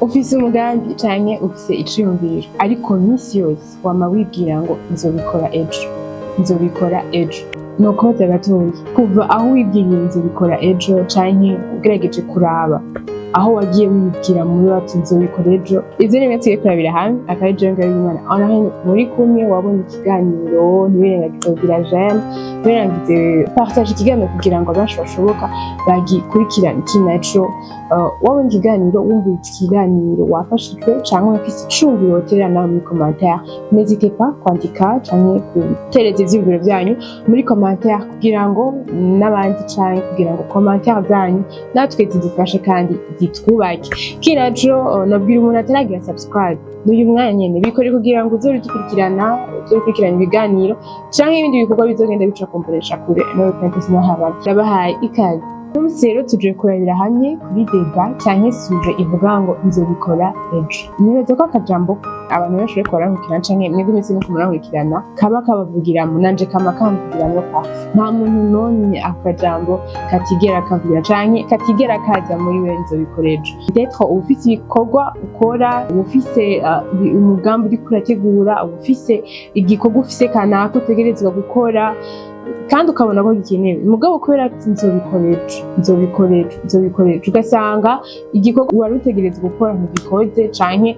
Ufise umugambi canke ufise iciyumviro, ariko misi yose wama wibwira ngo nzobikora ejo, nzobikora ejo. Nukubaza gatoyi: kuva aho wibwiriye nzobikora ejo, canke ugerageje kuraba aho wagiye wibwira muri ati nzobikora ejo, ivyo ni bimwe tugiye kurabira hamwe. Akaba ari jewe Ngabire Honorine muri kumwe. Wabonye ikiganiro, ntiwirengagize kugira j'aime, ntiwirengagize partage ikiganiro kugira ngo benshi bashoboka bagikurikirane. Ikindi naco, wabonye ikiganiro, wumvise ikiganiro, wafashijwe canke ufise iciyumviro woterera nawe muri commentaire, n'hésitez pas kwandika canke gutereza ivyiyumviro vyanyu muri commentaire kugira ngo n'abandi, canke kugira ngo commentaire zanyu natwe zidufashe kandi zitwubake. Ikindi naco, nobwira umuntu ataragira subscribe, n'uyu mwanya nyene bikore kugira ngo uzobe udukurikirana, uzokurikirana ibiganiro canke ibindi bikorwa bizogenda bica kumbonesha kure no no habana. Ndabahaye ikaze. Umunsi rero tuje kurabira hamwe kuri débat canke sujet ivuga ngo nzobikora ejo. Nibaza ko akajambo abantu benshi bariko barakurikirana, canke mwebwe mwese muriko murakurikirana, kaba kabavugiramwo, nanje kama kamvugiramwo. Nta muntu n'umwe ako kajambo katigera kavugira canke katigera kaza muri we, nzobikora ejo. Peut-être uba ufise ibikorwa ukora, uba ufise umugambi uriko urategura, uba ufise igikorwa ufise kanaka utegerezwa gukora kandi ukabona ko gikenewe, mugabo kubera ati nzobikora ejo, nzobikora ejo, nzobikora ejo, ugasanga igikorwa wari utegerezwa gukora ntugikoze, canke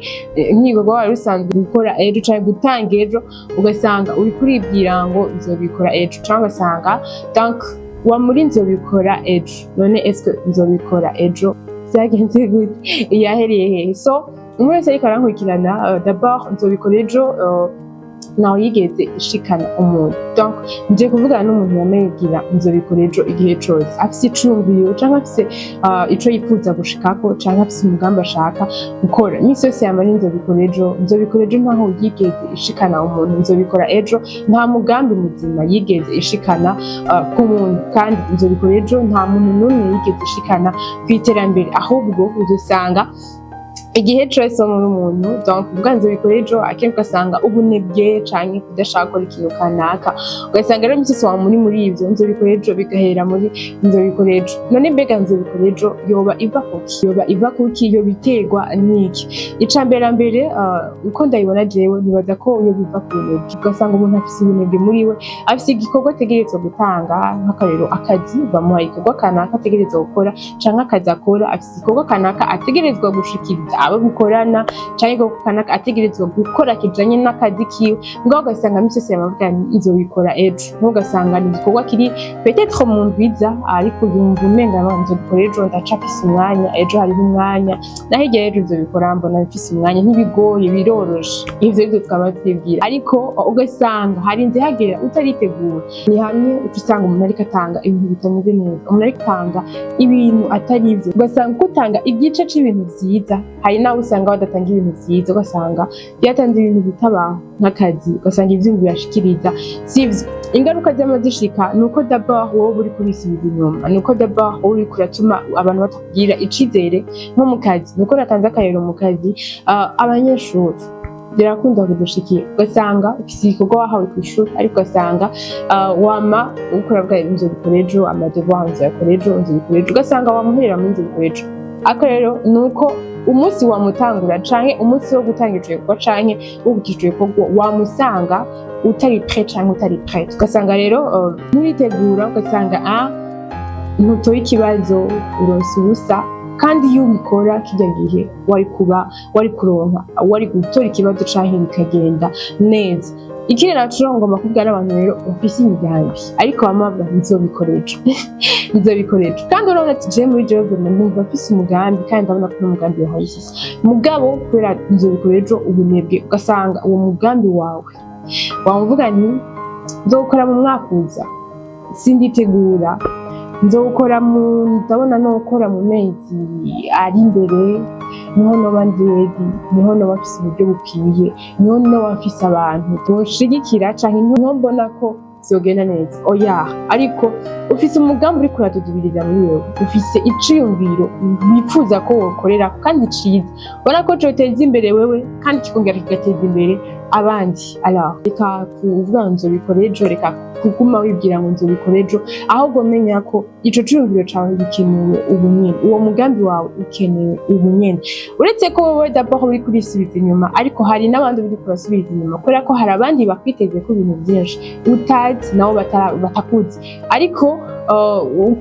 nk'igikorwa wari usanzwe gukora ejo canke gutanga ejo, ugasanga uriko uribwira ngo nzobikora ejo, canke ugasanga donc wa muri nzobikora ejo. None est-ce que nzobikora ejo vyagenze gute? Yahereye hehe? So umwe wese ariko arankurikirana, d'abord nzobikora ejo ntaho yigeze ishikana umuntu. Donc nje kuvugana n'umuntu yamubwira nzobikora ejo igihe cose afise iciyumviro, canke afise ico yifuza gushikako, canke afise umugambi ashaka gukora. Imisi yose yamara nzobikora ejo, nzobikora ejo, ntaho yigeze ishikana umuntu. Nzobikora ejo nta mugambi muzima yigeze ishikana ku muntu, kandi nzobikora ejo nta muntu n'umwe yigeze ishikana kw'iterambere. Ahubwo uzosanga igihe cose muri umuntu, donc uvuga nzobikora ejo, akenshi ugasanga ubunebwe canke kudashaka gukora ikintu kanaka, ugasanga rero imisi yose wama muri ivyo nzobikora ejo, bigahera muri nzobikora ejo. None mbega nzobikora ejo yoba iva kuki? Yoba iva kuki? Yoba iterwa n'iki? Ica mbere na mbere, uko ndabibona jewe, nibaza ko yoba iva ku bunebwe. Ugasanga umuntu afise ubunebwe muri we, afise igikorwa ategerezwa gutanga, nk'akarero akazi, bamuha igikorwa kanaka ategerezwa gukora, canke akazi akora, afise igikorwa kanaka ategerezwa gushikiriza abo bikorana, canke igikorwa kanaka ategerezwa gukora kijanye n'akazi kiwe. Mugabo ugasanga misi yose yamavuga nzobikora ejo. Ugasanga ni igikorwa kiri peut-être mu ndwiza, ariko yumva umenga no nzobikora ejo, ndacafise umwanya, ejo hariho umwanya, naho hirya y'ejo nzobikora, mbona mfise umwanya, ntibigoye, biroroshe. Ivyo ivyo twaba twibwira, ariko ugasanga harinze hagera utaritegura. Ni hamwe uca usanga umuntu ariko atanga ibintu bitameze neza, umuntu ariko atanga ibintu atari ivyo, ugasanga uko utanga igice c'ibintu vyiza, hari n'aho usanga badatanga ibintu vyiza, ugasanga yatanze ibintu bitabaho. Nk'akazi, ugasanga ivyumviro yashikiriza sivyo. Ingaruka zama zishika ni uko d'abord wowe uri kurisubiza inyuma, ni uko d'abord wowe uriko uratuma abantu batakugirira icizere nko mu kazi. Nuko natanze akarero mu kazi, abanyeshuri birakunda kudushikira, ugasanga ufise igikorwa wahawe kw'ishuri, ariko ugasanga wama ukora bwa nzobikora ejo, ama devoir nzobikora ejo, nzobikora ejo, ugasanga wamuherera muri nzobikora ejo. Akarero ni uko umunsi wamutangura, canke umunsi wo gutanga ico gikorwa, canke wo kugira ico gikorwa, wamusanga utari prêt canke utari prête. Ugasanga rero nturitegura, ugasanga ntutoye ikibazo, uronse ubusa. Kandi iyo ubikora kirya gihe, wari kuba wari kuronka, wari gutora ikibazo canke bikagenda neza. Ikindi naco ngomba kuvuga n'abantu rero bafise imigambi, ariko bama bavuga nzobikora ejo, nzobikora ejo, kandi urabona ati jewe muri jewe vraiment ndumva mfise umugambi, kandi ndabona ko n'umugambi wahayisise, mugabo kubera nzobikora ejo, ubunebwe, ugasanga uwo mugambi wawe wamuvuga nti nzowukora mu mwaka uza, sinditegura, nzowukora mu, ndabona nowukora mu mezi ari imbere, niho noba ndi ready, niho noba mfise uburyo bukwiye, niho noba mfise abantu bonshigikira, canke niho mbona ko vyogenda neza. Oya, ariko ufise umugambi uriko uradudubiriza muri wewe, ufise iciyumviro wifuza ko wokorera kandi ciza, ubona ko coteza imbere wewe kandi kikongera kigateza imbere. Abandi, alors, reka kuvuga ngo nzobikora ejo, reka kuguma wibwira ngo nzobikora ejo. Ahubwo menya ko ico ciyumviro cawe gikenewe ubu nyene, uwo mugambi wawe ukenewe ubu nyene. Uretse ko wowe d'abord uriko urisubiza inyuma, ariko hari n'abandi uriko urasubiza inyuma, kubera ko hari abandi bakwiteze ko ibintu vyinshi utazi, nabo batakuzi. Ariko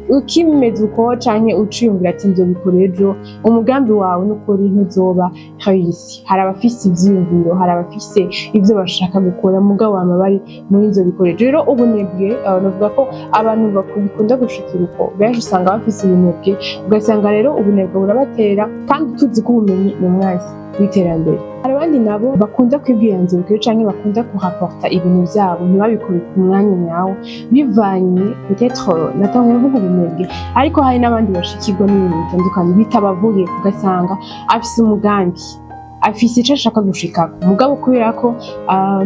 ukimeze uko canke uciyumvira ati nzobikora ejo, umugambi wawe n'ukuri ntuzoba réussi. Hari abafise ivyiyumviro, hari abafise ivyo bashaka gukora, mugabo bama bari muri nzobikora ejo. Rero ubunebwe, navuga ko abantu bikunda gushikira uko, benshi usanga bafise ubunebwe, ugasanga rero ubunebwe burabatera, kandi tuzi ko ubumenyi ni umwansi w'iterambere. Hari abandi nabo bakunda kwibwira nzobikora canke bakunda kuhaporta ibintu vyabo ntibabikore ku mwanya nyawo, bivanye peut-être, natanguye mvuga ubunebwe, ariko hari n'abandi bashikirwa n'ibintu bitandukanye bitabavuye. Ugasanga afise umugambi, afise ico ashaka gushikako, mugabo kubera ko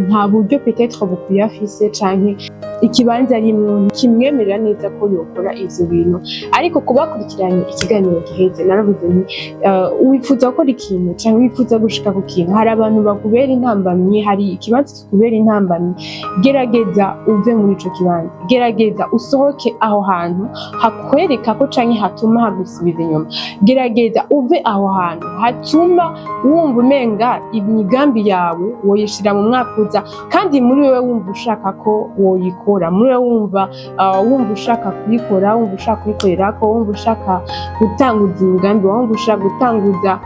nta buryo peut-être bukwiye afise, canke ikibanza arimwo kimwemerera neza ko yokora ivyo bintu. Ariko kubakurikiranye ikiganiro giheze, naravuze nti wifuza gukora ikintu canke wifuza gushika ku kintu, hari abantu bakubera intambamyi, hari ikibanza kikubera intambamyi. Gerageza uve muri ico kibanza, gerageza usohoke aho hantu hakwereka ko canke hatuma hagusubiza inyuma, gerageza uve aho hantu hatuma wumva umenga imigambi yawe woyishira mu mwaka uza, kandi muri wewe wumva ushaka ko woyikora, muri wewe wumva ushaka kuyikora, wumva ushaka kuyikorerako, wumva ushaka gutanguza imigambi wawe, wumva ushaka gutanguza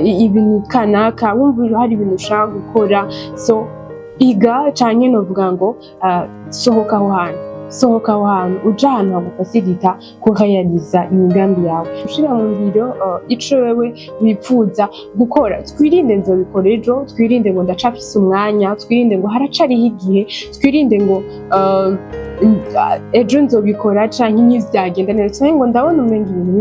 ibintu kanaka, wumva hari ibintu ushaka gukora. So iga, canke novuga ngo sohoka aho hantu, sohoka aho hantu, uja ahantu hagufasirita kurealiza imigambi yawe, ushira mu ngiro ico wewe wifuza gukora. Twirinde nzobikora ejo, twirinde ngo ndacafise umwanya, twirinde ngo haracariho igihe, twirinde ngo ejo nzobikora, canke ntivyagenda neza, canke ngo ndabona umenga ibintu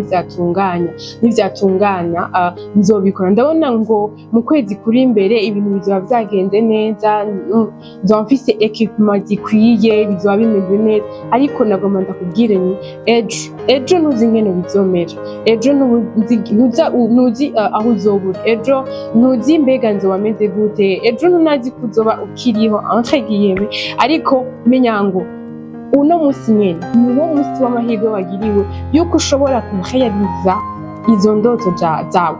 ntivyatunganya, nzobikora, ndabona ngo mu kwezi kuri imbere ibintu bizoba vyagenze neza, nzoba mfise équipement zikwiye, bizoba bimeze neza. Ariko nagomba ndakubwire ni ejo, ejo ntuzi ingene bizomera, ejo ntuzi aho uzoba uri ejo, ntuzi mbega nzoba meze gute ejo, ntunazi ko uzoba ukiriho, entre guillemets. Ariko menya ngo uno musi nyene niwo musi w'amahirwe wagiriwe yuko ushobora kurealiza izo ndoto zawe,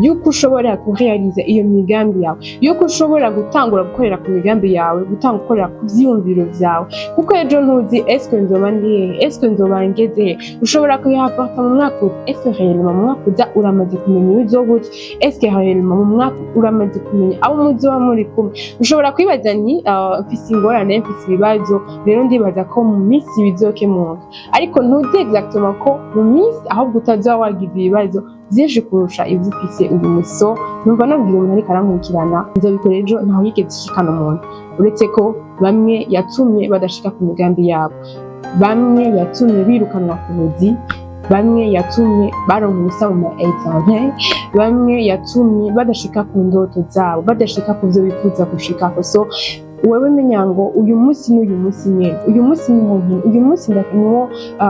yuko ushobora kurealiza iyo migambi yawe, yuko ushobora gutangura gukorera ku migambi yawe, gutangura gukorera ku vyiyumviro vyawe, kuko ejo ntuzi eske nzoba ndi hehe, eske nzoba ngeze he. Ushobora kuyihaporta mu mwaka uza. Est-ce que réellement mu mwaka uza uramaze kumenya iyo uzoba uri? Est-ce que réellement mu mwaka uramaze kumenya abo muzoba muri kumwe? Ushobora kwibaza ni mfise ingorane, mfise ibibazo, rero ndibaza ko mu minsi bizokemuka, ariko ntuzi exactement ko mu minsi ahubwo utazoba wagize ibibazo vyinshi kurusha ivyo ufise uyu musi. So numva nabwira umuntu ariko arankurikirana, nzobikora ejo ntaho yigeze ishikana umuntu, uretse ko bamwe yatumye badashika ku migambi yabo, bamwe yatumye birukanwa ku buzi, bamwe yatumye baronka ubusa mu ma examen, bamwe yatumye badashika ku ndoto zabo, badashika ku vyo bifuza gushikako. So wewe menya ngo uyu munsi n'uyu munsi nyene, uyu munsi niwo nkina, uyu munsi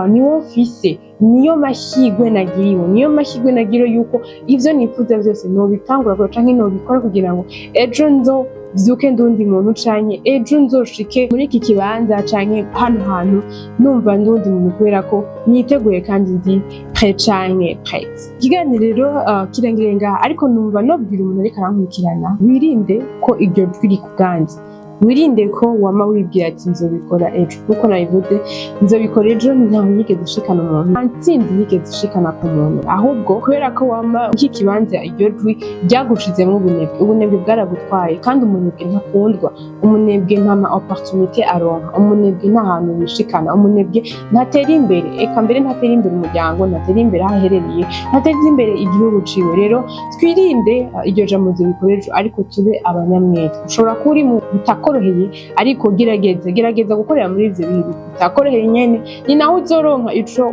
niwo mfise, niyo mahirwe nagiriwe, niyo mahirwe nagiriwe yuko ivyo nifuza vyose nobitangura gukora canke nobikora kugira ngo ejo nzo vyuke ndundi muntu, canke ejo nzoshike muri iki kibanza canke hano hantu numva ndundi muntu, kubera ko niteguye kandi ndi prêt canke prête. Ikiganiro rero kirangiriye ngaha, ariko numva nobwira umuntu ariko arankurikirana: wirinde ko iryo jwi rikuganza, wirinde ko wama wibwira ati nzobikora ejo. Kuko nabivuze, nzobikora ejo ntaho yigeze ishikana umuntu, nta ntsinzi yigeze ishikana ku muntu. Ahubwo kubera ko wama iki kibanza, iryo jwi ryagushizemwo ubunebwe, ubunebwe bwaragutwaye. Kandi umunebwe ntakundwa, umunebwe nta ma opportunité aronka, umunebwe nta hantu yishikana, umunebwe ntatera imbere, eka mbere ntatera imbere umuryango, ntatera imbere aho aherereye, ntateza imbere igihugu ciwe. Rero twirinde iryo jambo nzobikora ejo, ariko tube abanyamwete. Ushobora kuba uri mu bitakoroheye, ariko gerageza, gerageza gukorera muri ivyo bihe bitakoroheye nyene. Ni naho uzoronka ico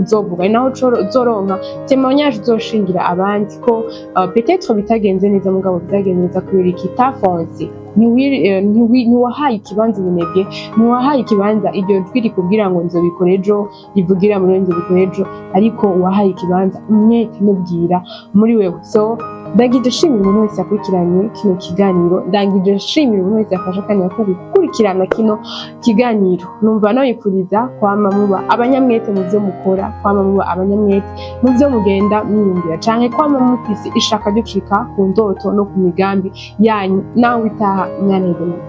uzovuga, ni naho uzoronka témoignage uzoshingira abandi ko peut-être bitagenze neza, mugabo bitagenze neza kubera iki? Tafonse, ntiwahaye ikibanza ubunebwe, ntiwahaye ikibanza iryo jwi rikubwira ngo nzobikora ejo, rivugira muri nzobikora ejo, ariko wahaye ikibanza umwete n'ubwira muri wewe. So Ndangije nshimira umuntu wese yakurikiranye kino kiganiro, ndangije nshimira umuntu wese yafashe akanya ko gukurikirana kino kiganiro. Numva nabifuriza kwama muba abanyamwete mu vyo mukora, kwama muba abanyamwete mu vyo mugenda mwiyumvira, canke kwama mufise ishaka ryo gushika ku ndoto no ku migambi yanyu. Nawe itaha mwaneze.